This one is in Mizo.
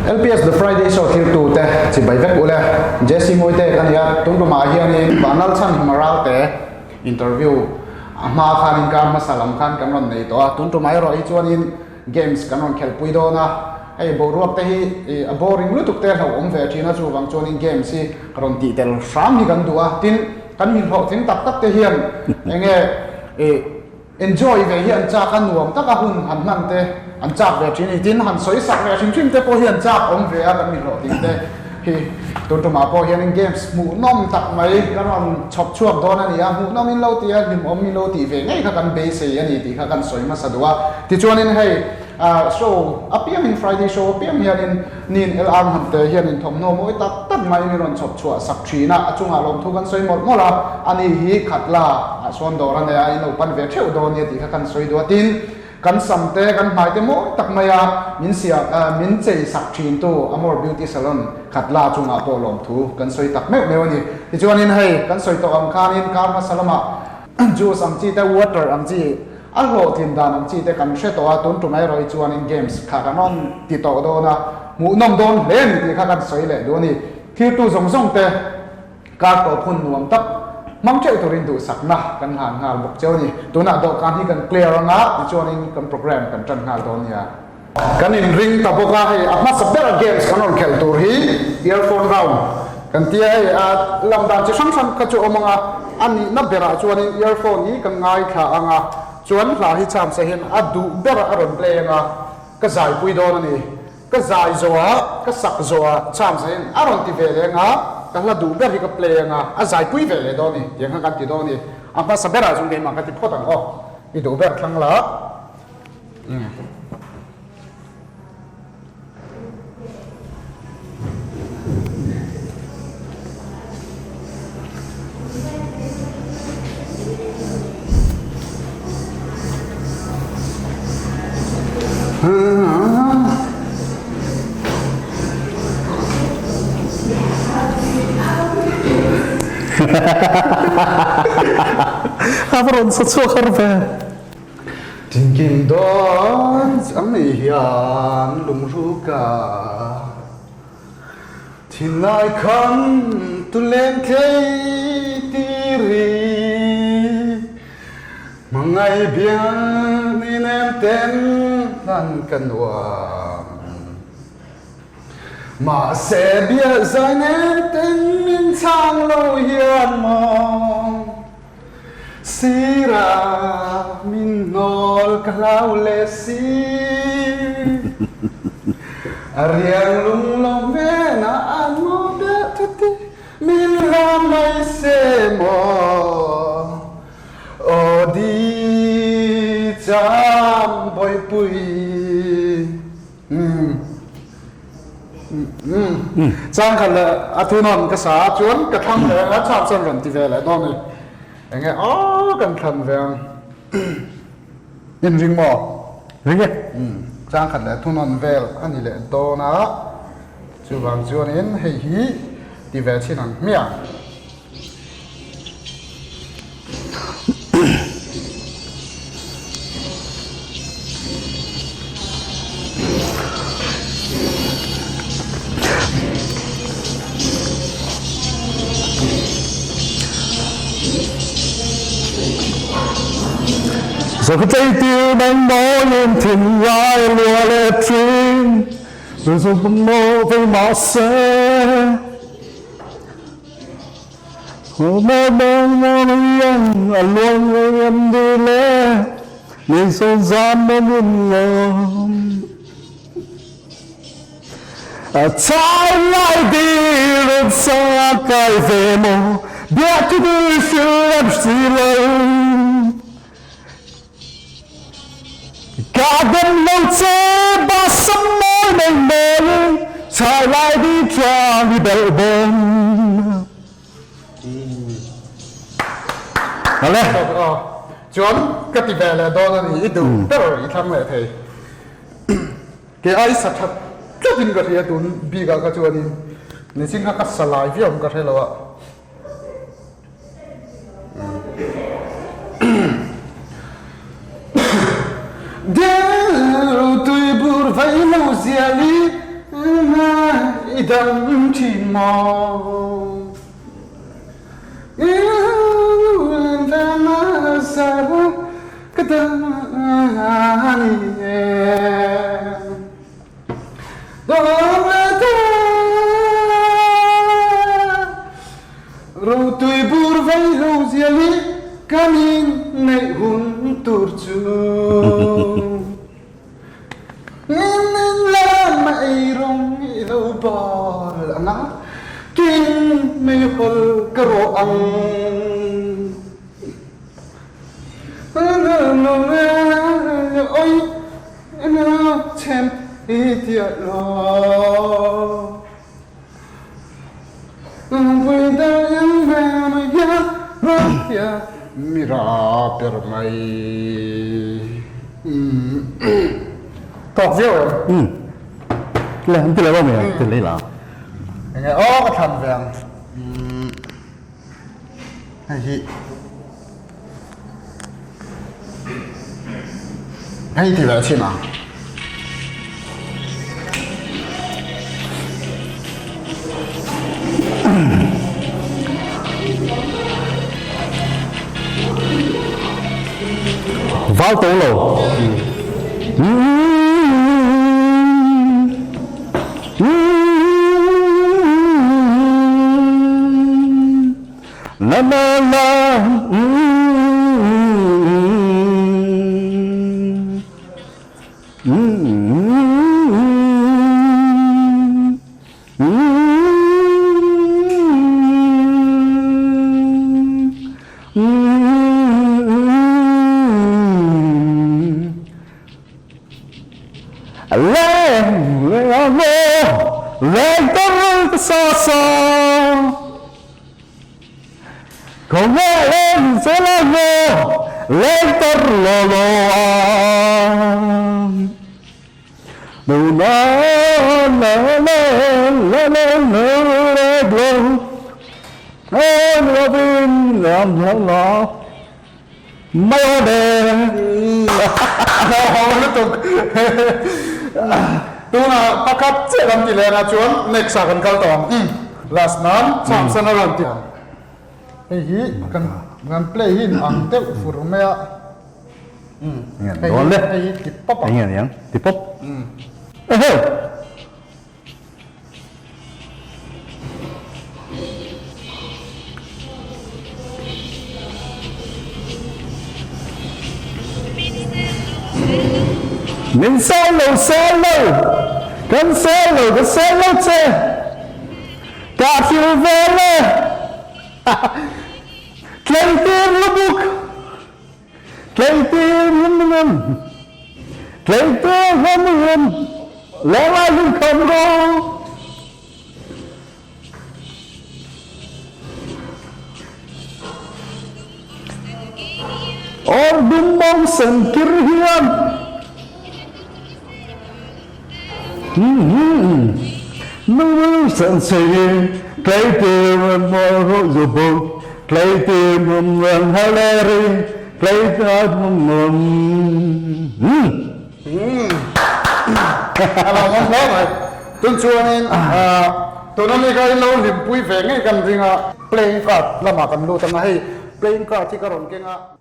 LPS The Friday Show thirtute chibai vek ule Jesse Mawite ka nia tun tumah hianin Vanlal Chhanhima Ralte interview a hma khanin kar hmasa lam khan kan rawn nei tawh a tun tumah erawh hi chuanin games kan rawn khelhpui dawn a hei boruak te hi a boring lutuk te hlauh awm ve thin a chuvang chuanin games hi rawn tih tel hram hi kan duh a tin kan min hlawhtling tak tak te hian enge ih Enjoy ve hi an chak a, nuam taka hun han hman te an chak ve thin a ni. Tin, han sawi sak leh hrim hrim te pawh hi an chak awm ve a, kan mi hlawhtling te hi tun tumah pawh hianin games hmuhnawm tak mai kan rawn chhawp chhuak dawn a ni a, hmuhnawm in lo ti a, hlimawm in lo tih ve ngei kha kan beisei a ni tih kha kan sawi hmasa duh a. Tichuanin hei show apiangin Friday show apiang hianin Nin LR Hnamte hianin thawmhnaw mawi tak tak maiin i rawn chhawp chhuah sak thin a, a chungah lawmthu kan sawi mawlh mawlh a, ani hi khat la ah sawn dawr a nei a, in lo pan ve theuh dawn nia tih kha kan sawi duh a, tin, kan sam te, kan hmai te mawi tak maia min siam, min chei sak thin tu Amor Beauty Salon khat la chungah pawh lawmthu kan sawi tak meuh meuh a ni. Tichuanin hei kan sawi tawh ang khanin kar hmasa lamah juice ang chi te, water ang chi, A hlawhtlin dan ang chi te kan hre tawh a, tun tum erawh hi chuanin games kha kan rawn ti tawh dawn a, hmuhnawm dawn hle a ni tih kha kan sawi leh duh a ni. Thiltu zawng zawng te kar tawp hun nuam tak hmang theuh turin duhsakna kan hlan nghal bawk cheu a ni. Tunah dawhkan hi kan clear anga tichuanin kan program kan tan nghal dawn nia. Kan inring ta bawk a, hei a hmasa bera games kan rawn khelh tur hi earphone round kan ti a, hei a lam dan chi hrang hrang kha chu a awm ang a, a nihna berah chuanin earphone hi kan ngaithla ang a, chuan hla hi cham se hian a duh ber a rawn play ang a, ka zaipui dawn a ni, ka zai zawhah ka sak zawhah cham se hian a rawn ti ve leh ang a, ka hla duh ber hi ka play ang a, a zaipui ve leh dawn a ni, tiang kha kan ti dawn a ni, a hmasa berah chuan keimah ka ti phawt ang aw, i duh ber thlang la. A va rawn sa chhuak har ve. Tinkim dawn chang nei hian lungruka thinlai kham tu leng tlei tiri hmangaih bial ni nem ten hlan ka nuam mahse bial zai nem ten min chhang lo hian maw Sira min hnawl ka hlau leh si A riang lung lo hnenah an maw beh thuti min hla mai se maw Aw di chang bawihpui Chang khat leh a thunawn ka sa a chuan ka thlang leh a chhak chuan rawn ti ve leh dawn a ni. Enge aw kan thlan ve ang. Inring maw? Ring e. Chang khat leh thunawn vel a ni leh dawn a, chuvang chuanin hei hi ti ve chhin ang hmiang. Zakhutleitir nang mawiin thinlai a luah leh thin, Zuzum maw vei mahse. A luang rei em đi le Ni zawn zam maw min lawm A chai lai di run sa kai ve maw Biak tu dui sil em si lo Ka dem lo che ba sam mawi nei mawi Chai lai di trang i belh bawm Ale chuan ka ti ve leh dawn a ni i duh ber i thlang leh thei ke ai sa that tlatin ka hria tun bikah kha chuanin nichin kha ka sa lai viau ka hre lo a. Dil tui bur vai lo zial i. i dam thin maw? Ka dam a ni e. Rotui bur vei lo zial hi kan inneih hun tur chu Min lam a ei rawng i lo bal ang a, tin meihawl ka rawh ang. Tawk viau em? Le, an ti lo ami? Ti lei la. Enge aw ka thlan ve ang. Hei hi hei ti ve chhin ang. Val to lo. La la la Lutuk tunah pakhat chiah kan ti leh ang a chuan next ah kan kal tawh ang last nan chhang san a rawn ti ang hei hi kan kan play hi in ang deuh fur mai a hei hi hei hi ti pawp ang ti pawp ehe. Min sel lo, sel lo, kan sel lo, ka sel lo che, ka thil vel e, tleitir lubuk, tleitir lum lum, tleitir hlum hlum, lenglai lungkham ro. Awr dum mawng sen kir hian Nu sen sei Tleitir Tleitir Tleitir A lo awm hle mai. Tun chuanin tuna mi kha in lo hlimpui ve ngei kan ring a. Playing card lamah kan lut ang a, hei playing card hi ka rawn keng a.